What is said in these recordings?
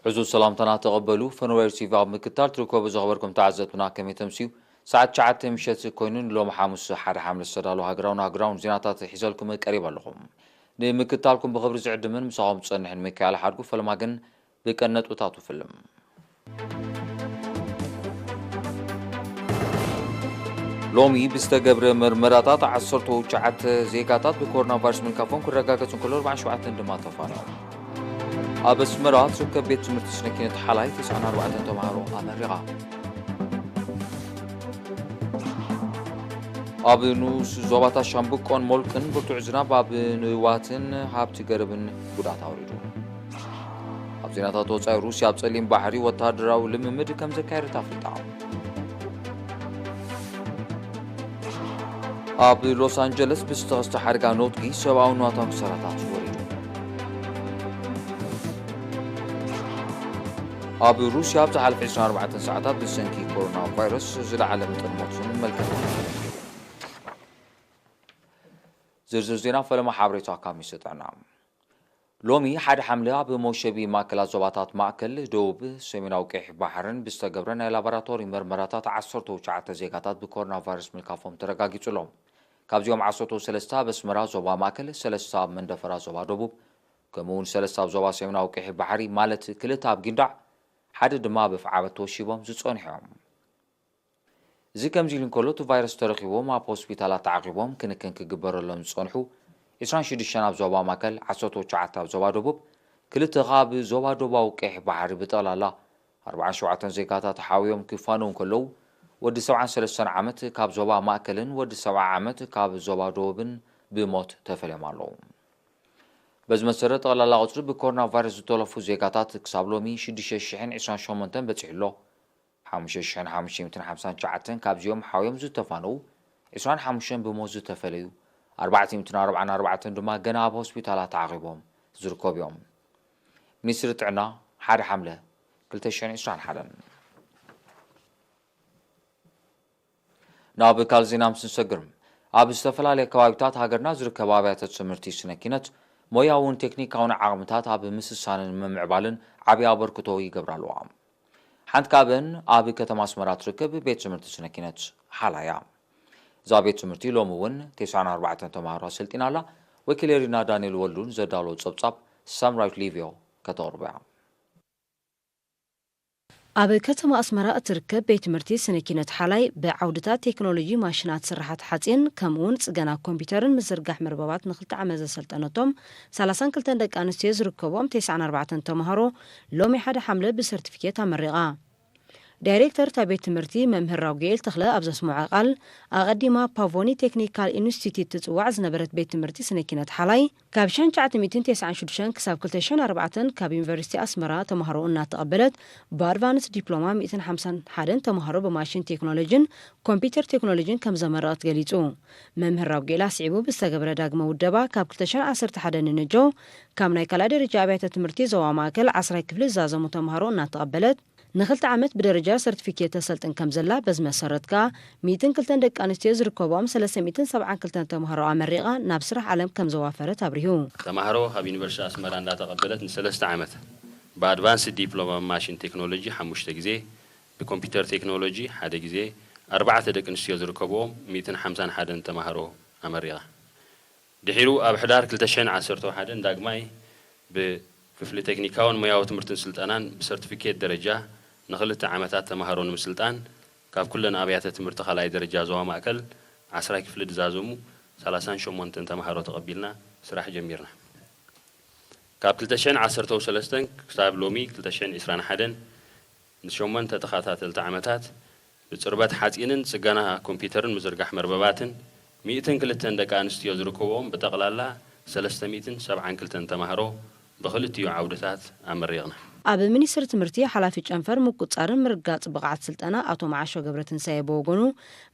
ዕዙዝ ሰላምታና ተቐበሉ። ፈነወይር ቲቪ ኣብ ምክታል ትርከቡ ዝኸበርኩም ተዓዘብትና ከመይ ተምስዩ? ሰዓት ትሽዓተ ምሸት ኮይኑ ንሎሚ ሓሙስ ሓደ ሓምለ ዝተዳለወ ሃገራውን ኣህጉራውን ዜናታት ሒዘልኩም ቀሪበ ኣለኹ። ንምክታልኩም ብኽብሪ ዝዕድምን ምሳኹም ዝጸንሕን ሚካኤል ሓድጉ። ፈለማ ግን ብቀን ነጥብታቱ ፍልም። ሎሚ ብዝተገብረ መርመራታት ዓሰርተ ትሽዓተ ዜጋታት ብኮሮና ቫይረስ ምልካፎም ክረጋገጹ እንከሎ ኣርባዓን ሸውዓተን ድማ ተፋንዮም። ኣብ ኣስመራ ትርከብ ቤት ትምህርቲ ስነ ኪነት ሓላይ ተስዓን ኣርባዕተን ተምሃሮ ኣመሪቓ። ኣብ ንኡስ ዞባታት ሻምብቆን ሞልቅን ብርቱዕ ዝናብ ኣብ ንዋትን ሃብቲ ገረብን ጉድኣት ኣውሪዱ። ኣብ ዜናታት ወጻኢ፣ ሩስያ ኣብ ጸሊም ባሕሪ ወተሃደራዊ ልምምድ ከም ዘካየደት ኣፍሊጣ። ኣብ ሎስ ኣንጀለስ ብዝተኸስተ ሓደጋ ነውትጊ ሰብኣዊ ንዋታዊ ክሳራታት ወሪዱ። ኣብ ሩስያ ኣብ ዝሓለፈ ዕስራን ኣርባዕተን ሰዓታት ብሰንኪ ኮሮና ቫይረስ ዝለዓለ መጠን ሞትን መልከፍትን ተመዝጊቡ። ዝርዝር ዜና ፈለማ ሓበሬታ ካብ ሚኒስትሪ ጥዕና። ሎሚ ሓደ ሓምለ ኣብ መውሸቢ ማእከላት ዞባታት ማእከል፣ ደቡብ፣ ሰሜናዊ ቀይሕ ባሕርን ብዝተገብረ ናይ ላቦራቶሪ መርመራታት ዓሰርተ ትሽዓተ ዜጋታት ብኮሮና ቫይረስ ምልካፎም ተረጋጊጹ ኣሎ። ካብዚኦም ዓሰርተ ሰለስተ ኣብ ኣስመራ ዞባ ማእከል፣ ሰለስተ ኣብ መንደፈራ ዞባ ደቡብ፣ ከምኡ እውን ሰለስተ ኣብ ዞባ ሰሜናዊ ቀይሕ ባሕሪ፣ ማለት ክልተ ኣብ ጊንዳዕ፣ ሓደ ድማ ኣብ ኣፍዓበት ተወሺቦም ዝጸንሑ እዮም። እዚ ከምዚ ኢሉ እንከሎ፣ እቲ ቫይረስ ተረኺቦም ኣብ ሆስፒታላት ተዓቒቦም ክንክን ክግበረሎም ዝጸንሑ ዕስራን ሽዱሽተን ኣብ ዞባ ማእከል፣ ዓሰርተ ትሽዓተ ኣብ ዞባ ደቡብ፣ ክልተ ከኣ ኣብ ዞባ ደቡባዊ ቀይሕ ባሕሪ፣ ብጠቕላላ ኣርባዓን ሸውዓተን ዜጋታት ሓውዮም ክፋነዉ እንከለዉ፣ ወዲ ሰብዓን ሰለስተን ዓመት ካብ ዞባ ማእከልን ወዲ ሰብዓ ዓመት ካብ ዞባ ደቡብን ብሞት ተፈልዮም ኣለዉ። በዚ መሰረት፣ ጠቕላላ ቁጽሪ ብኮሮና ቫይረስ ዝተለፉ ዜጋታት ክሳብ ሎሚ ሽዱሽተ ሽሕን ዕስራን ሸሞንተን በጺሑ ኣሎ። ሓሙሽተ ሽሕን ሓሙሽተ ሚእትን ሓምሳን ትሽዓተን ካብዚኦም ሓውዮም ዝተፋነዉ፣ ዕስራን ሓሙሽተን ብሞት ዝተፈለዩ፣ ኣርባዕተ ሚእትን ኣርባዓን ኣርባዕተን ድማ ገና ኣብ ሆስፒታላት ተዓቒቦም ዝርከቡ እዮም። ሚኒስትሪ ጥዕና፣ ሓደ ሓምለ ክልተ ሽሕን ዕስራን ሓደን። ናብ ካልእ ዜና ምስ ንሰግር፣ ኣብ ዝተፈላለያ ከባቢታት ሃገርና ዝርከባ ኣብያተ ትምህርቲ ስነ ኪነት ሞያውን ቴክኒካውን ዓቕምታት ኣብ ምስሳንን ምምዕባልን ዓብዪ ኣበርክቶ ይገብራ ኣለዋ። ሓንቲ ካብአን ኣብ ከተማ ኣስመራ ትርከብ ቤት ትምህርቲ ስነ ኪነት ሓላያ። እዛ ቤት ትምህርቲ ሎሚ እውን ተስዓን ኣርባዕተን ተምሃሮ ኣሰልጢና ኣላ። ወኪል ኤሪና ዳንኤል ወልዱ ንዘዳለዎ ጸብጻብ ሳምራዊት ሊቪዮ ከተቕርቦ እያ። ኣብ ከተማ ኣስመራ እትርከብ ቤት ትምህርቲ ስነ ኪነት ሓላይ ብዓውድታት ቴክኖሎጂ፣ ማሽናት ስርሓት ሓጺን፣ ከምኡውን ጽገና ኮምፒውተርን ምዝርጋሕ መርበባት ንክልተ ዓመት ዘሰልጠነቶም ሰላሳን ክልተን ደቂ ኣንስትዮ ዝርከቦም ተስዓን ኣርባዕተን ተምሃሮ ሎሚ ሓደ ሓምለ ብሰርቲፊኬት ኣመሪቓ። ዳይሬክተር እታ ቤት ትምህርቲ መምህር ራጉኤል ተኽለ ኣብ ዘስምዖ ቃል፣ ኣቐዲማ ፓቮኒ ቴክኒካል ኢንስቲትዩት ትጽዋዕ ዝነበረት ቤት ትምህርቲ ስነ ኪነት ሓላይ፣ ካብ ሽሕን ትሽዓተ ሚእትን ተስዓን ሽዱሽተን ክሳብ ክልተ ሽሕን ኣርባዕተን ካብ ዩኒቨርሲቲ ኣስመራ ተምሃሮ እናተቐበለት፣ ብኣድቫንስ ዲፕሎማ ሚእትን ሓምሳን ሓደን ተምሃሮ ብማሽን ቴክኖሎጂን ኮምፒውተር ቴክኖሎጂን ከም ዘመረቐት ገሊጹ። መምህር ራጉኤል ኣስዒቡ ብዝተገብረ ዳግመ ውደባ፣ ካብ ክልተ ሽሕን ዓሰርተ ሓደን ንንጆ፣ ካብ ናይ ካልኣይ ደረጃ ኣብያተ ትምህርቲ ዞባ ማእከል ዓስራይ ክፍሊ ዝዛዘሙ ተምሃሮ እናተቐበለት፣ ንክልተ ዓመት ብደረጃ ሰርቲፊኬት ተሰልጥን ከም ዘላ፣ በዚ መሰረት ከኣ ሚእትን ክልተን ደቂ ኣንስትዮ ዝርከብኦም ሰለስተ ሚእትን ሰብዓን ክልተን ተምሃሮ ኣመሪቓ ናብ ስራሕ ዓለም ከም ዘዋፈረት ኣብሪሁ። ተምሃሮ ካብ ዩኒቨርሲቲ ኣስመራ እንዳተቐበለት ንሰለስተ ዓመት ብኣድቫንስድ ዲፕሎማ ማሽን ቴክኖሎጂ ሓሙሽተ ግዜ፣ ብኮምፒውተር ቴክኖሎጂ ሓደ ግዜ፣ ኣርባዕተ ደቂ ኣንስትዮ ዝርከብዎም ሚእትን ሓምሳን ሓደን ተምሃሮ ኣመሪቓ። ድሒሩ ኣብ ሕዳር ክልተ ሽሕን ዓሰርተ ሓደን ዳግማይ ብክፍሊ ቴክኒካውን ሞያዊ ትምህርትን ስልጠናን ብሰርቲፊኬት ደረጃ ንኽልተ ዓመታት ተምሃሮ ንምስልጣን፣ ካብ ኩለን ኣብያተ ትምህርቲ ካልኣይ ደረጃ ዞባ ማእከል ዓስራይ ክፍሊ ዝዛዘሙ ሰላሳን ሸሞንተን ተምሃሮ ተቐቢልና ስራሕ ጀሚርና። ካብ ክልተ ሽሕን ዓሰርተ ሰለስተን ክሳብ ሎሚ ክልተ ሽሕን ዕስራን ሓደን ንሸሞንተ ተኸታተልቲ ዓመታት ብጽርበት ሓጺንን ጽገና ኮምፒውተርን ምዝርጋሕ መርበባትን ሚእትን ክልተን ደቂ ኣንስትዮ ዝርከብዎም ብጠቕላላ ሰለስተ ሚእትን ሰብዓን ክልተን ተምሃሮ ብኽልቲኡ ዓውድታት ኣመሪቕና። ኣብ ሚኒስትሪ ትምህርቲ ሓላፊ ጨንፈር ምቁጽጻርን ምርግጋጽ ብቕዓት ስልጠና ኣቶ መዓሾ ገብረትንሳኤ ብወገኑ፣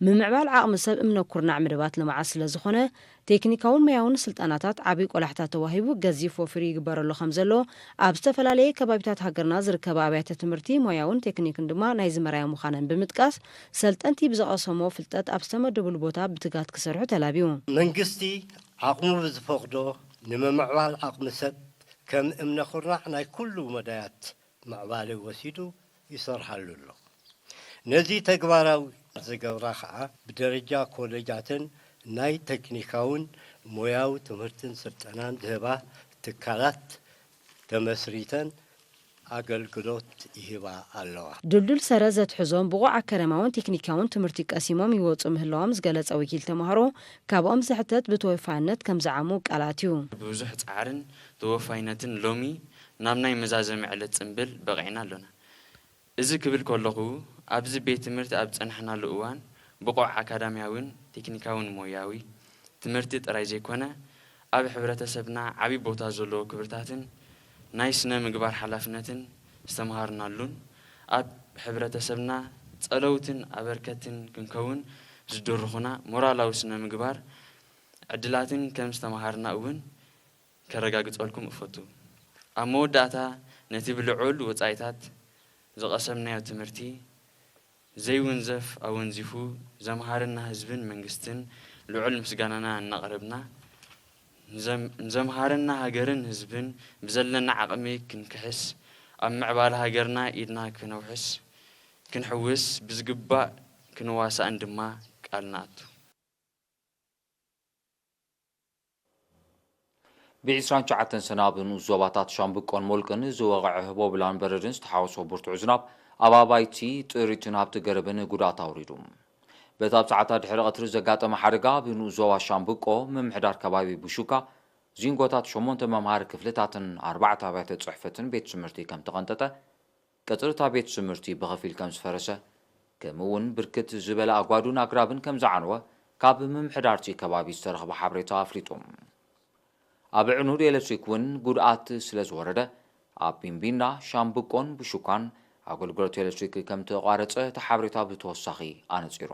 ምምዕባል ዓቕሚ ሰብ እምነ ኩርናዕ መደባት ልምዓት ስለ ዝኾነ፣ ቴክኒካውን ሞያውን ስልጠናታት ዓብዪ ቆላሕታ ተዋሂቡ ገዚፍ ወፊሩ ይግበረሉ ከም ዘሎ፣ ኣብ ዝተፈላለየ ከባቢታት ሃገርና ዝርከባ ኣብያተ ትምህርቲ ሞያውን ቴክኒክን ድማ ናይዚ መርኣያ ምዃነን ብምጥቃስ፣ ሰልጠንቲ ብዝቐሰሞ ፍልጠት ኣብ ዝተመደብሉ ቦታ ብትጋት ክሰርሑ ተላብዩ። መንግስቲ ዓቕሙ ብዝፈቕዶ ንምምዕባል ዓቕሚ ሰብ ከም እምነ ኩርናዕ ናይ ኩሉ መዳያት ምዕባለ ወሲዱ ይሰርሓሉ ኣሎ። ነዚ ተግባራዊ ዝገብራ ኸዓ ብደረጃ ኮሌጃትን ናይ ቴክኒካውን ሞያዊ ትምህርትን ስልጠናን ዝህባ ትካላት ተመስሪተን ኣገልግሎት ይህባ ኣለዋ። ድልዱል ሰረ ዘትሕዞን ብቑዕ ኣካዳሚያውን ቴክኒካውን ትምህርቲ ቀሲሞም ይወፁ ምህላዎም ዝገለፀ ወኪል ተምሃሮ፣ ካብኦም ዝሕተት ብተወፋይነት ከም ዝዓሙ ቃላት እዩ። ብብዙሕ ጻዕርን ተወፋይነትን ሎሚ ናብ ናይ መዛዘሚ ዕለት ጽምብል በቒዕና ኣሎና። እዚ ክብል ከለኹ፣ ኣብዚ ቤት ትምህርቲ ኣብ ዝጸናሕናሉ እዋን፣ ብቑዕ ኣካዳሚያውን ቴክኒካውን ሞያዊ ትምህርቲ ጥራይ ዘይኮነ፣ ኣብ ሕብረተሰብና ዓቢ ቦታ ዘለዎ ክብርታትን ናይ ስነ ምግባር ሓላፍነትን ዝተምሃርናሉን፣ ኣብ ሕብረተሰብና ጸለውትን ኣበርከትን ክንከውን ዝድርኹና ሞራላዊ ስነ ምግባር ዕድላትን ከም ዝተምሃርና እውን ከረጋግጸልኩም እፈቱ። ኣብ መወዳእታ፣ ነቲ ብልዑል ወጻኢታት ዝቐሰምናዮ ትምህርቲ ዘይውንዘፍ ኣወንዚፉ ዘምሃረና ህዝብን መንግስትን ልዑል ምስጋናና እናቕረብና፣ ንዘም-፣ ንዘምሃረና ሃገርን ህዝብን ብዘለና ዓቕሚ ክንክሕስ፣ ኣብ ምዕባለ ሃገርና ኢድና ክነውሕስ፣ ክንሕውስ፣ ብዝግባእ ክንዋሳእን ድማ ቃል ንኣቱ። ብ ዕስራን ትሽዓተን ሰነ ኣብ ንኡስ ዞባታት ሻምብቆን ሞልቅን ዝወቕዐ ህቦብላን በረድን ዝተሓወሶ ብርቱዕ ዝናብ ኣብ ኣባይቲ፣ ጥሪትን ሃብቲ ገረብን ጉድኣት ኣውሪዱ። በቲ ኣብ ሰዓታት ድሕሪ ቀትሪ ዘጋጠመ ሓደጋ፣ ኣብ ንኡስ ዞባ ሻምብቆ ምምሕዳር ከባቢ ብሹካ፣ ዚንጎታት ሸሞንተ መምሃሪ ክፍልታትን ኣርባዕተ ኣብያተ ጽሕፈትን ቤት ትምህርቲ ከም ተቐንጠጠ፣ ቀጽሪ እታ ቤት ትምህርቲ ብኸፊል ከም ዝፈረሰ፣ ከምኡ እውን ብርክት ዝበለ ኣጓዱን ኣግራብን ከም ዝዓነወ ካብ ምምሕዳር እቲ ከባቢ ዝተረኽበ ሓበሬታ ኣፍሊጡ። ኣብ ኣዕኑድ ኤሌክትሪክ እውን ጉድኣት ስለ ዝወረደ፣ ኣብ ቢንቢና፣ ሻምብቆን ብሹካን ኣገልግሎት ኤሌክትሪክ ከም ተቋረጸ እቲ ሓበሬታ ብተወሳኺ ኣነጺሩ።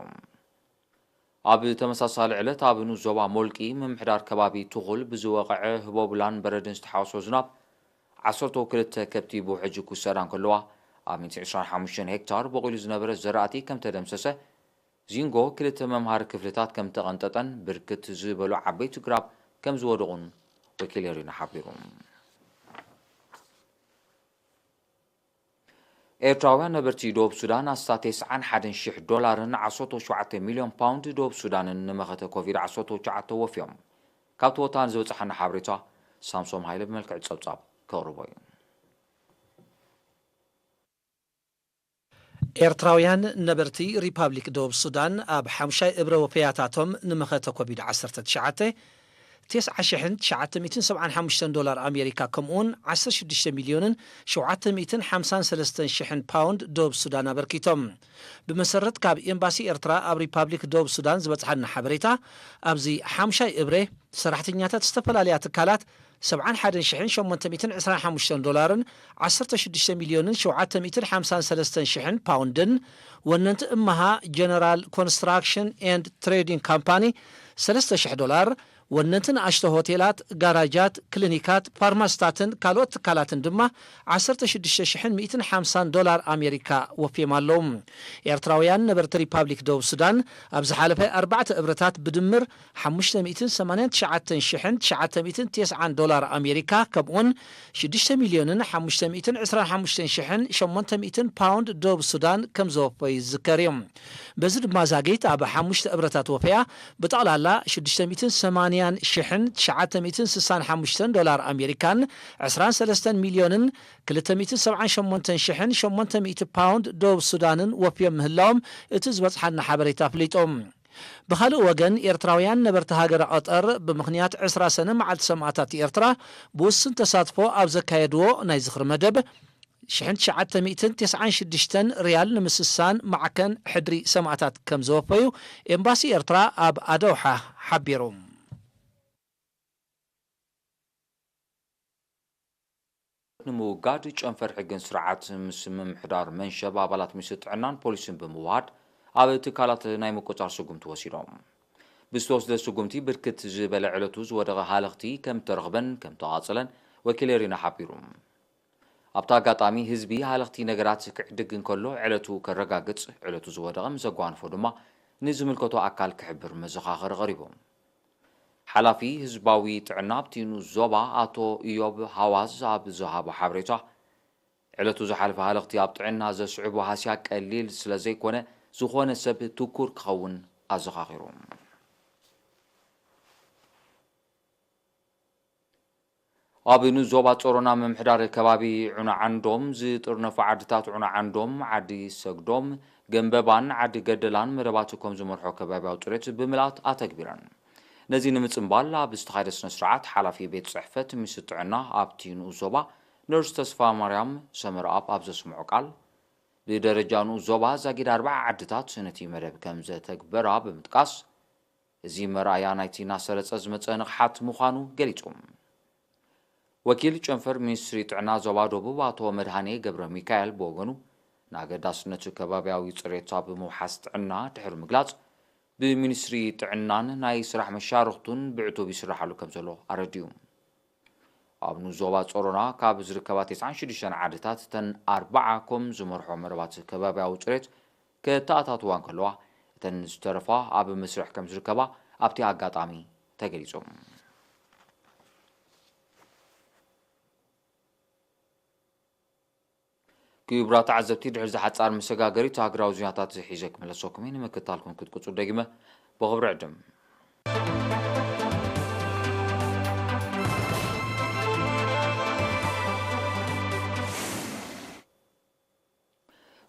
ኣብ ተመሳሳሊ ዕለት ኣብ ንኡስ ዞባ ሞልቂ ምምሕዳር ከባቢ ትኹል ብዝወቕዐ ህቦብላን በረድን ዝተሓወሶ ዝናብ ዓሰርተ ክልተ ከብቲ ብውሕጅ ክውሰዳ እንከለዋ፣ ኣብ ሚእቲ ዕስራን ሓሙሽተን ሄክታር በቑሉ ዝነበረ ዘራእቲ ከም ተደምሰሰ፣ ዚንጎ ክልተ መምሃሪ ክፍልታት ከም ተቐንጠጠን ብርክት ዝበሉ ዓበይቲ ግራብ ከም ዝወደቑን ወኪል ኤሪና ሓቢሩ። ኤርትራውያን ነበርቲ ደቡብ ሱዳን ኣስታት ተስዓን ሓደን ሽሕ ዶላርን ዓሰርተ ሸውዓተ ሚልዮን ፓውንድ ደቡብ ሱዳንን ንመኸተ ኮቪድ ዓሰርተ ትሽዓተ ወፍዮም። ካብቲ ወታን ዝበጽሓና ሓበሬታ ሳምሶም ሃይለ ብመልክዕ ጸብጻብ ከቕርቦ እዩ። ኤርትራውያን ነበርቲ ሪፓብሊክ ደቡብ ሱዳን ኣብ ሓሙሻይ እብረ ወፈያታቶም ንመኸተ ኮቪድ ዓሰርተ ትሽዓተ፣ ተስዓ ሽሕን ትሽዓተ ሚእትን ሰብዓን ሓሙሽተን ዶላር ኣሜሪካ፣ ከምኡውን ዓሰርተ ሽዱሽተ ሚልዮንን ሸውዓተ ሚእትን ሓምሳን ሰለስተን ሽሕን ፓውንድ ደቡብ ሱዳን ኣበርኪቶም። ብመሰረት ካብ ኤምባሲ ኤርትራ ኣብ ሪፓብሊክ ደቡብ ሱዳን ዝበጽሓና ሓበሬታ፣ ኣብዚ ሓሙሻይ እብረ ሰራሕተኛታት ዝተፈላለያ ትካላት ሰብዓን ሓደን ሽሕን ሸሞንተ ሚእትን ዕስራን ሓሙሽተን ዶላርን ዓሰርተ ሽዱሽተ ሚልዮንን ሸውዓተ ሚእትን ሓምሳን ሰለስተን ሽሕን ፓውንድን፣ ወነንቲ እማሃ ጀነራል ኮንስትራክሽን ኤንድ ትሬዲንግ ካምፓኒ ሰለስተ ሽሕ ዶላር፣ ወነንቲ ንኣሽቶ ሆቴላት፣ ጋራጃት፣ ክሊኒካት፣ ፋርማስታትን ካልኦት ትካላትን ድማ ዓሰርተ ሽዱሽተ ሽሕን ሚእትን ሓምሳን ዶላር ኣሜሪካ ወፍዮም ኣለዉ። ኤርትራውያን ነበርቲ ሪፓብሊክ ደቡብ ሱዳን ኣብ ዝሓለፈ ኣርባዕተ እብረታት ብድምር ሓሙሽተ ሚእትን ሰማንያን ትሽዓተን ሽሕን ትሽዓተ ሚእትን ተስዓን ዶላር ኣሜሪካ፣ ከምኡውን ሽዱሽተ ሚልዮንን ሓሙሽተ ሚእትን ዕስራን ሓሙሽተን ሽሕን ሸሞንተ ሚእትን ፓውንድ ደቡብ ሱዳን ከም ዘወፈዩ ዝዝከር እዩ። በዚ ድማ ዛጊት ኣብ ሓሙሽተ እብረታት ወፈያ ብጠቕላላ ሽዱሽተ ሚእትን ሰማንያን ሽሕን ትሽዓተ ሚእትን ስሳን ሓሙሽተን ዶላር ኣሜሪካን ዕስራን ሰለስተን ሚልዮንን ክልተ ሚእትን ሰብዓን ሸሞንተን ሽሕን ሸሞንተ ሚእቲ ፓውንድ ደቡብ ሱዳንን ወፍዮም ምህላዎም እቲ ዝበጽሓና ሓበሬታ ኣፍሊጡ። ብኻልእ ወገን፣ ኤርትራውያን ነበርቲ ሃገረ ቀጠር ብምኽንያት ዕስራ ሰነ መዓልቲ ሰማእታት ኤርትራ ብውሱን ተሳትፎ ኣብ ዘካየድዎ ናይ ዝኽሪ መደብ፣ ሽሕን ትሽዓተ ሚእትን ተስዓን ሽዱሽተን ሪያል ንምስሳን ማዕከን ሕድሪ ሰማእታት ከም ዘወፈዩ ኤምባሲ ኤርትራ ኣብ ኣደውሓ ሓቢሩ። ንምውጋድ ጨንፈር ሕግን ስርዓት ምስ ምምሕዳር መንሸብ ኣባላት ሚኒስትሪ ጥዕናን ፖሊስን ብምውሃድ ኣብ ትካላት ናይ ምቁጻር ስጉምቲ ወሲዶም። ብዝተወስደ ስጉምቲ ብርክት ዝበለ ዕለቱ ዝወደቐ ሃለኽቲ ከም እተረኽበን ከም ተቓጸለን ወኪል ኤሪና ሓቢሩ። ኣብቲ ኣጋጣሚ ህዝቢ ሃለኽቲ ነገራት ክዕድግ እንከሎ ዕለቱ ከረጋግጽ፣ ዕለቱ ዝወደቐ ምስ ዘጓንፎ ድማ ንዝምልከቶ ኣካል ክሕብር መዘኻኸሪ ቀሪቡ። ሓላፊ ህዝባዊ ጥዕና ኣብቲ ንኡስ ዞባ ኣቶ ኢዮብ ሃዋዝ ኣብ ዝሃቦ ሓበሬታ፣ ዕለቱ ዝሓለፈ ሃለኽቲ ኣብ ጥዕና ዘስዕቦ ሃስያ ቀሊል ስለ ዘይኮነ፣ ዝኾነ ሰብ ትኩር ክኸውን ኣዘኻኺሩ። ኣብ ንዞባ ጾሮና ምምሕዳር ከባቢ ዑና ዓንዶም ዝጥርነፉ ዓድታት ዑና ዓንዶም፣ ዓዲ ሰግዶም፣ ገንበባን ዓዲ ገደላን መደባት ከም ዝመርሖ ከባቢያዊ ጽሬት ብምልኣት ኣተግቢረን። ነዚ ንምጽንባል ኣብ ዝተኻየደ ስነ ስርዓት ሓላፊ ቤት ጽሕፈት ሚኒስትሪ ጥዕና ኣብቲ ንኡስ ዞባ ነርስ ተስፋ ማርያም ሰመረኣብ ኣብ ዘስምዖ ቃል፣ ብደረጃ ንኡስ ዞባ ዛጊድ ኣርባዓ ዓድታት ነቲ መደብ ከም ዘተግበራ ብምጥቃስ፣ እዚ መርኣያ ናይቲ እናሰረጸ ዝመጸ ንቕሓት ምዃኑ ገሊጹ። ወኪል ጨንፈር ሚኒስትሪ ጥዕና ዞባ ደቡብ ኣቶ መድሃኔ ገብረ ሚካኤል ብወገኑ፣ ንኣገዳስነት ከባብያዊ ጽሬት ኣብ ምውሓስ ጥዕና ድሕሪ ምግላጽ፣ ብሚኒስትሪ ጥዕናን ናይ ስራሕ መሻርኽቱን ብዕቱብ ይስራሓሉ ከም ዘሎ ኣረዲኡ። ኣብ ንኡስ ዞባ ጾሮና ካብ ዝርከባ ተስዓን ሽዱሽተን ዓድታት እተን ኣርባዓ ኮም ዝመርሖ መደባት ከባብያዊ ጽሬት ከተኣታትዋ እንከለዋ፣ እተን ዝተረፋ ኣብ መስርሕ ከም ዝርከባ ኣብቲ ኣጋጣሚ ተገሊጹ። ክቡራት ተዓዘብቲ፣ ድሕሪ ዝሓጻር መሰጋገሪት ሃገራዊ ዜናታት ሒዘ ክምለሰኩም እየ። ንምክትታልኩም ክትቅጹ ደጊመ ብኽብሪ ዕድም።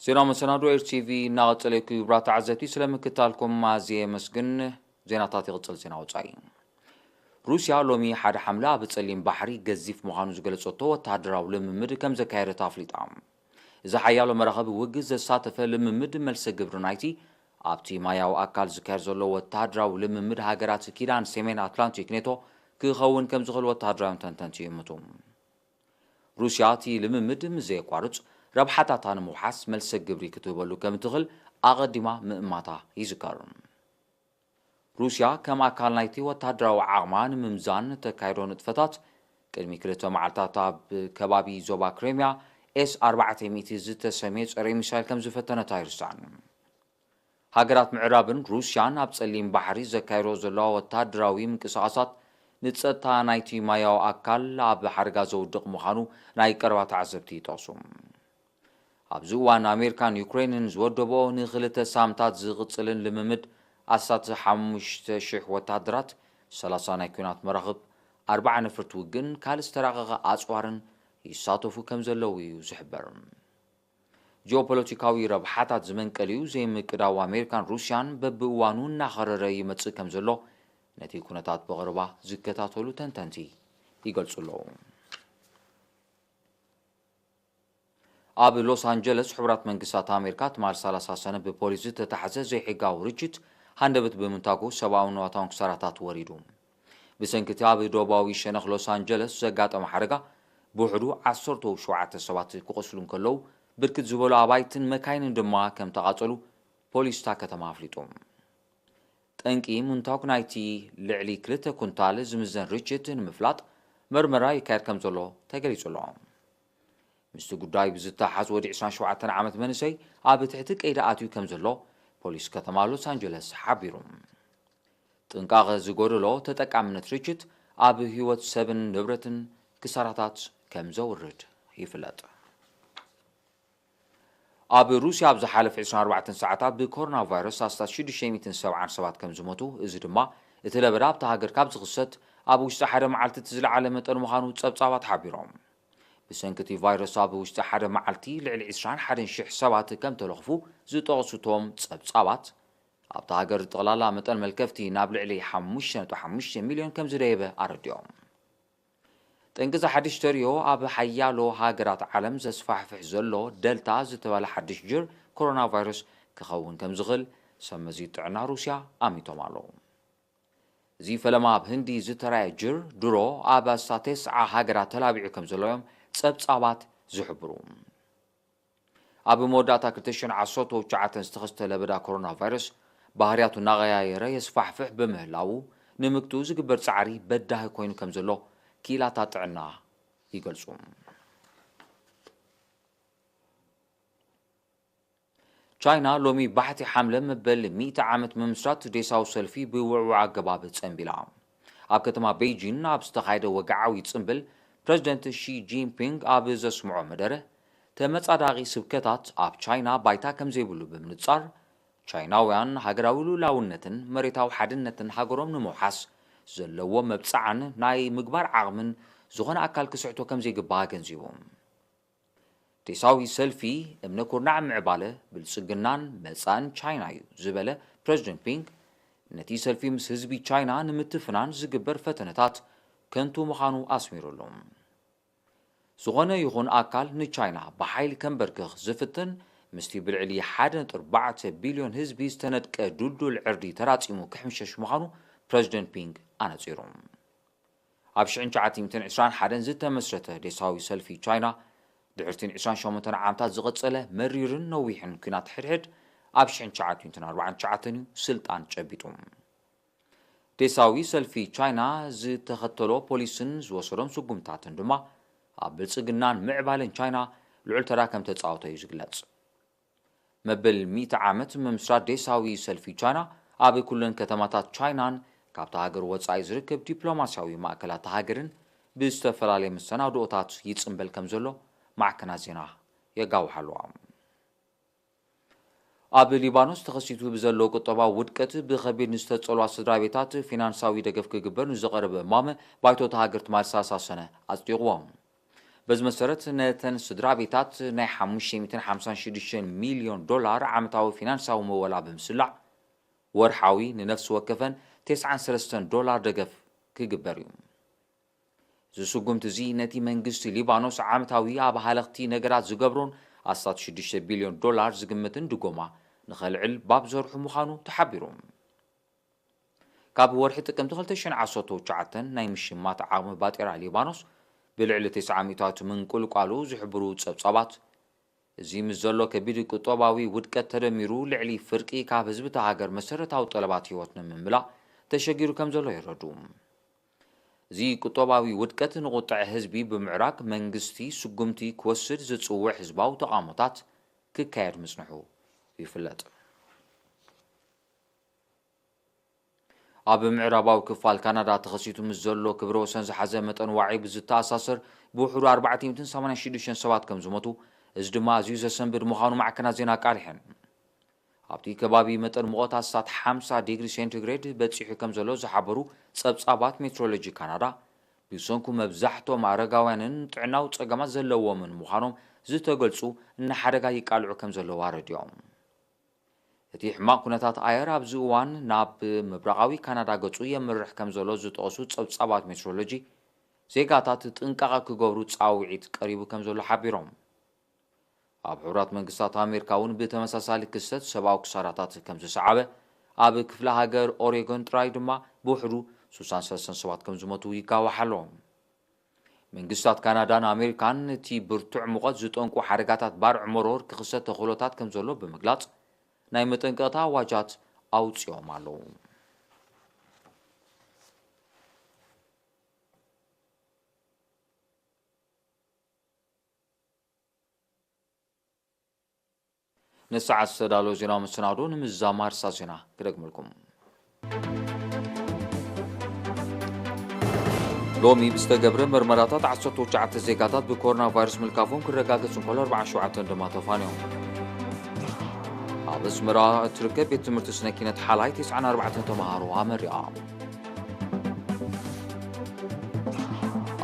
ዜና መሰናዶ ኤር ቲ ቪ እናቐጸለ እዩ። ክቡራት ተዓዘብቲ፣ ስለ ምክትታልኩም ኣዝየ የመስግን። ዜናታት ይቕጽል። ዜና ወጻኢ። ሩስያ ሎሚ ሓደ ሓምለ ኣብ ጸሊም ባሕሪ ገዚፍ ምዃኑ ዝገለጸቶ ወተሃደራዊ ልምምድ ከም ዘካየደት ኣፍሊጣ። እዚ ሓያሎ መራኸቢ ውግእ ዘሳተፈ ልምምድ መልሰ ግብሪ ናይቲ ኣብቲ ማያዊ ኣካል ዝካየድ ዘሎ ወተሃደራዊ ልምምድ ሃገራት ኪዳን ሰሜን ኣትላንቲክ ኔቶ ክኸውን ከም ዝኽእል ወተሃደራውያን ተንተንቲ ይእምቱ። ሩስያ እቲ ልምምድ ምስ ዘየቋርጽ ረብሓታታ ንምውሓስ መልሰ ግብሪ ክትህበሉ ከም እትኽእል ኣቐዲማ ምእማታ ይዝከር። ሩስያ ከም ኣካል ናይቲ ወተሃደራዊ ዓቕማ ንምምዛን እተካየዶ ንጥፈታት፣ ቅድሚ ክልተ መዓልታት ኣብ ከባቢ ዞባ ክሬምያ ኤስ ኣርባዕተ ሚእቲ ዝተሰምየ ጸረ ሚሳይል ከም ዝፈተነት ኣይርሳዕን። ሃገራት ምዕራብን ሩስያን ኣብ ጸሊም ባሕሪ ዘካየዶ ዘለዋ ወተሃደራዊ ምንቅስቓሳት ንጸጥታ ናይቲ ማያዊ ኣካል ኣብ ሓደጋ ዘውድቕ ምዃኑ ናይ ቀረባ ተዓዘብቲ ይጠቕሱ። ኣብዚ እዋን ኣሜሪካን ዩክሬንን ዝወደብኦ ንኽልተ ሳምንታት ዝቕጽልን ልምምድ ኣስታት ሓሙሽተ ሽሕ ወተሃደራት፣ ሰላሳ ናይ ኲናት መራኽብ፣ ኣርባዓ ነፈርቲ ውግእን ካልእ ዝተራቐቐ ኣጽዋርን ይሳተፉ ከም ዘለዉ እዩ ዝሕበር። ጂኦፖለቲካዊ ረብሓታት ዝመንቀሊኡ ዘይምቅዳው ኣሜሪካን ሩስያን በብእዋኑ እናኸረረ ይመጽእ ከም ዘሎ ነቲ ኩነታት ብቐረባ ዝከታተሉ ተንተንቲ ይገልጹ ኣለዉ። ኣብ ሎስ ኣንጀለስ ሕቡራት መንግስታት ኣሜሪካ ትማል ሰላሳ ሰነ ብፖሊስ ዝተታሕዘ ዘይሕጋዊ ርችት ሃንደበት ብምንታጉ ሰብኣዊ ንዋታውን ክሳራታት ወሪዱ። ብሰንኪ እቲ ኣብ ደቡባዊ ሸነኽ ሎስ ኣንጀለስ ዘጋጠመ ሓደጋ ብውሕዱ ዓሰርተ ሸውዓተ ሰባት ክቖስሉ እንከለዉ፣ ብርክት ዝበሉ ኣባይትን መካይንን ድማ ከም ተቓጸሉ ፖሊስ እታ ከተማ ኣፍሊጡ። ጠንቂ ምንታግ ናይቲ ልዕሊ ክልተ ኩንታል ዝምዘን ርችት ንምፍላጥ መርመራ ይካየድ ከም ዘሎ ተገሊጹ ኣሎ። ምስቲ ጉዳይ ብዝተሓዝ ወዲ ዕስራን ሸውዓተን ዓመት መንእሰይ ኣብ ትሕቲ ቀይዲ ኣትዩ ከም ዘሎ ፖሊስ ከተማ ሎስ ኣንጀለስ ሓቢሩ። ጥንቃቐ ዝጎደሎ ተጠቃምነት ርችት ኣብ ህይወት ሰብን ንብረትን ክሳራታት ከም ዘውርድ ይፍለጥ። ኣብ ሩስያ ኣብ ዝሓለፈ ዕስራን ኣርባዕተን ሰዓታት ብኮሮና ቫይረስ ኣስታት ሽዱሽተ ሚእትን ሰብዓን ሰባት ከም ዝሞቱ፣ እዚ ድማ እቲ ለበዳ ኣብታ ሃገር ካብ ዝኽሰት ኣብ ውሽጢ ሓደ መዓልቲ እቲ ዝለዓለ መጠን ምዃኑ ጸብጻባት ሓቢሮም። ብሰንኪ እቲ ቫይረስ ኣብ ውሽጢ ሓደ መዓልቲ ልዕሊ ዕስራን ሓደን ሽሕ ሰባት ከም ተለኽፉ ዝጠቕሱ እቶም ጸብጻባት፣ ኣብታ ሃገር ጠቕላላ መጠን መልከፍቲ ናብ ልዕሊ ሓሙሽተ ነጥቢ ሓሙሽተ ሚልዮን ከም ዝደየበ ኣረዲኦም። ጠንቂ እዚ ሓድሽ ተርእዮ ኣብ ሓያሎ ሃገራት ዓለም ዘስፋሕፍሕ ዘሎ ደልታ ዝተባህለ ሓድሽ ጅር ኮሮና ቫይረስ ክኸውን ከም ዝኽእል ሰብ መዚ ጥዕና ሩስያ ኣሚቶም ኣለዉ። እዚ ፈለማ ኣብ ህንዲ ዝተራእየ ጅር ድሮ ኣብ ኣስታት ተስዓ ሃገራት ተላቢዑ ከም ዘሎ እዮም ጸብጻባት ዝሕብሩ። ኣብ መወዳእታ ክልተ ሽሕን ዓሰርተ ትሽዓተን ዝተኸስተ ለበዳ ኮሮና ቫይረስ ባህርያቱ እናቐያየረ የስፋሕፍሕ ብምህላዉ፣ ንምግትኡ ዝግበር ጻዕሪ በዳሂ ኮይኑ ከም ዘሎ ክኢላታት ጥዕና ይገልጹ። ቻይና ሎሚ ባሕቲ ሓምለ መበል ሚእቲ ዓመት ምምስራት ዴሳዊ ሰልፊ ብውዕዉዕ ኣገባብ ጸንቢላ። ኣብ ከተማ ቤይጂን ኣብ ዝተኻየደ ወግዓዊ ጽምብል፣ ፕረዚደንት ሺ ጂንፒንግ ኣብ ዘስምዖ መደረ፣ ተመጻዳቒ ስብከታት ኣብ ቻይና ባይታ ከም ዘይብሉ ብምንጻር፣ ቻይናውያን ሃገራዊ ልኡላውነትን መሬታዊ ሓድነትን ሃገሮም ንምውሓስ ዘለዎ መብጽዓን ናይ ምግባር ዓቕምን ዝኾነ ኣካል ክስሕቶ ከም ዘይግባእ ኣገንዚቡ። ዴሳዊ ሰልፊ እምነ ኩርናዕ ምዕባለ ብልጽግናን መጻእን ቻይና እዩ ዝበለ ፕረዚደንት ፒንግ፣ ነቲ ሰልፊ ምስ ህዝቢ ቻይና ንምትፍናን ዝግበር ፈተነታት ከንቱ ምዃኑ ኣስሚሩሉ። ዝኾነ ይኹን ኣካል ንቻይና ብሓይሊ ከንበርክኽ ዝፍትን፣ ምስቲ ብልዕሊ ሓደ ነጥቢ ኣርባዕተ ቢልዮን ህዝቢ ዝተነድቀ ድልዱል ዕርዲ ተራጺሙ ክሕምሸሽ ምዃኑ ፕረዚደንት ፒንግ ኣነጺሩ። ኣብ ሽሕን ትሽዓተ ሚእትን ዕስራን ሓደን ዝተመስረተ ዴሳዊ ሰልፊ ቻይና፣ ድሕርቲ ን ዕስራን ሸሞንተን ዓመታት ዝቐጸለ መሪርን ነዊሕን ኲናት ሕድሕድ፣ ኣብ ሽሕን ትሽዓተ ሚእትን ኣርባዓን ትሽዓተን እዩ ስልጣን ጨቢጡ። ዴሳዊ ሰልፊ ቻይና ዝተኸተሎ ፖሊስን ዝወሰዶም ስጉምታትን ድማ፣ ኣብ ብልጽግናን ምዕባለን ቻይና ልዑል ተራ ከም ተጻወተ እዩ ዝግለጽ። መበል ሚእቲ ዓመት ምምስራት ዴሳዊ ሰልፊ ቻይና፣ ኣብ ኩለን ከተማታት ቻይናን ካብታ ሃገር ወጻኢ ዝርከብ ዲፕሎማስያዊ ማእከላት ሃገርን ብዝተፈላለየ መሰናድኦታት ይጽምበል ከም ዘሎ ማዕከናት ዜና የጋውሓ ኣለዋ። ኣብ ሊባኖስ ተኸሲቱ ብዘሎ ቁጠባዊ ውድቀት ብኸቢድ ንዝተጸልዋ ስድራ ቤታት ፊናንሳዊ ደገፍ ክግበር ንዝቐረበ እማመ ባይቶ እታ ሃገር ትማሊ ሰላሳ ሰነ ኣጽዲቕዎ። በዚ መሰረት ነተን ስድራ ቤታት ናይ ሓሙሽተ ሚእትን ሓምሳን ሽዱሽተን ሚልዮን ዶላር ዓመታዊ ፊናንሳዊ ምወላ ብምስላዕ፣ ወርሓዊ ንነፍሲ ወከፈን ተስዓን ሰለስተን ዶላር ደገፍ ክግበር እዩ። እዚ ስጉምቲ እዚ ነቲ መንግስቲ ሊባኖስ ዓመታዊ ኣብ ሃለኽቲ ነገራት ዝገብሮን ኣስታት ሽዱሽተ ቢልዮን ዶላር ዝግምትን ድጎማ ንኸልዕል ባብ ዘርሑ ምዃኑ ተሓቢሩ። ካብ ወርሒ ጥቅምቲ ክልተ ሽሕን ዓሰርተ ትሽዓተን ናይ ምሽማት ዓቕሚ ባጤራ ሊባኖስ ብልዕሊ ተስዓ ሚእታዊት ምንቁልቋሉ ዝሕብሩ ጸብጻባት፣ እዚ ምስ ዘሎ ከቢድ ቁጠባዊ ውድቀት ተደሚሩ፣ ልዕሊ ፍርቂ ካብ ህዝቢ እታ ሃገር መሰረታዊ ጠለባት ህይወት ንምምላእ ተሸጊሩ ከም ዘሎ የረድኡ። እዚ ቁጠባዊ ውድቀት ንቁጠዐ ህዝቢ ብምዕራግ፣ መንግስቲ ስጉምቲ ክወስድ ዝጽውዕ ህዝባዊ ተቓውሞታት ክካየድ ምጽንሑ ይፍለጥ። ኣብ ምዕራባዊ ክፋል ካናዳ ተኸሲቱ ምስ ዘሎ ክብረ ወሰን ዝሓዘ መጠን ዋዒ ብዝተኣሳሰር፣ ብውሕዱ ኣርባዕተ ሚእትን ሰማንያን ሽዱሽተን ሰባት ከም ዝሞቱ፣ እዚ ድማ ኣዝዩ ዘሰንብድ ምዃኑ ማዕከናት ዜና ኣቃሊሐን። ኣብቲ ከባቢ መጠን ሙቐት ኣስታት ሓምሳ ዲግሪ ሴንቲግሬድ በጺሑ ከም ዘሎ ዝሓበሩ ጸብጻባት ሜትሮሎጂ ካናዳ፣ ብሰንኩ መብዛሕትኦም ኣረጋውያንን ጥዕናዊ ጸገማት ዘለዎምን ምዃኖም ዝተገልጹ፣ ንሓደጋ ይቃልዑ ከም ዘለዉ ኣረዲኦም። እቲ ሕማቕ ኩነታት ኣየር ኣብዚ እዋን ናብ ምብራቓዊ ካናዳ ገጹ የምርሕ ከም ዘሎ ዝጠቐሱ ጸብጻባት ሜትሮሎጂ፣ ዜጋታት ጥንቃቐ ክገብሩ ጻውዒት ቀሪቡ ከም ዘሎ ሓቢሮም። ኣብ ሕቡራት መንግስታት ኣሜሪካ እውን ብተመሳሳሊ ክስተት ሰብኣዊ ክሳራታት ከም ዝሰዓበ፣ ኣብ ክፍለ ሃገር ኦሬጎን ጥራይ ድማ ብውሕዱ ሱሳን ሰለስተን ሰባት ከም ዝሞቱ ይጋዋሕ ኣሎ። መንግስታት ካናዳን ኣሜሪካን እቲ ብርቱዕ ሙቐት ዝጠንቁ ሓደጋታት ባርዕ መሮር ክኽሰት ተኽእሎታት ከም ዘሎ ብምግላጽ፣ ናይ መጠንቀቕታ ኣዋጃት ኣውጺኦም ኣለዉ። ንሰዓት ዝተዳለወ ዜናዊ መሰናዶ ንምዛም ኣርእስታት ዜና ክደግመልኩም። ሎሚ ብዝተገብረ መርመራታት ዓሰርተ ትሽዓተ ዜጋታት ብኮሮና ቫይረስ ምልካፎም ክረጋገጽ እንከሎ፣ ኣርባዓን ሸውዓተን ድማ ተፋንዮም። ኣብ ኣስመራ እትርከብ ቤት ትምህርቲ ስነ ኪነት ሓላይ ተስዓን ኣርባዕተን ተምሃሮ ኣመሪቓ።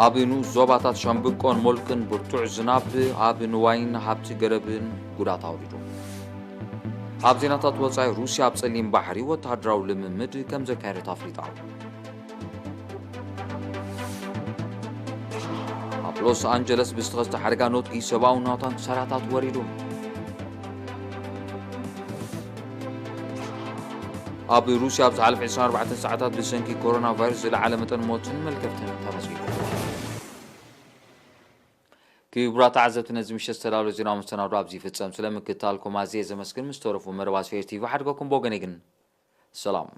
ኣብ ንኡስ ዞባታት ሻምብቆን ሞልቅን ብርቱዕ ዝናብ ኣብ ንዋይን ሃብቲ ገረብን ጉድኣት ኣውሪዱ። ኣብ ዜናታት ወጻኢ፣ ሩስያ ኣብ ጸሊም ባሕሪ ወተሃደራዊ ልምምድ ከም ዘካየደት ኣፍሊጣ። ኣብ ሎስ ኣንጀለስ ብዝተኸስተ ሓደጋ ነውጢ ሰብኣዊ ናውታን ክሳራታት ወሪዱ። ኣብ ሩስያ ኣብ ዝሓለፈ ዕስራን ኣርባዕተን ሰዓታት ብሰንኪ ኮሮና ቫይረስ ዝለዓለ መጠን ሞትን መልከፍትን ተመዝጊቡ። ክቡራት ተዓዘብቲ፣ ነዚ ምሸት ዝተዳለወ ዜናዊ መሰናዶ ኣብዚ ይፍጸም። ስለ ምክትታልኩም ኣዝየ ዘመስግን። ምስ ተረፉ መደባት ፌር ቲቪ ሓድገኩም። ብወገነይ ግን ሰላም።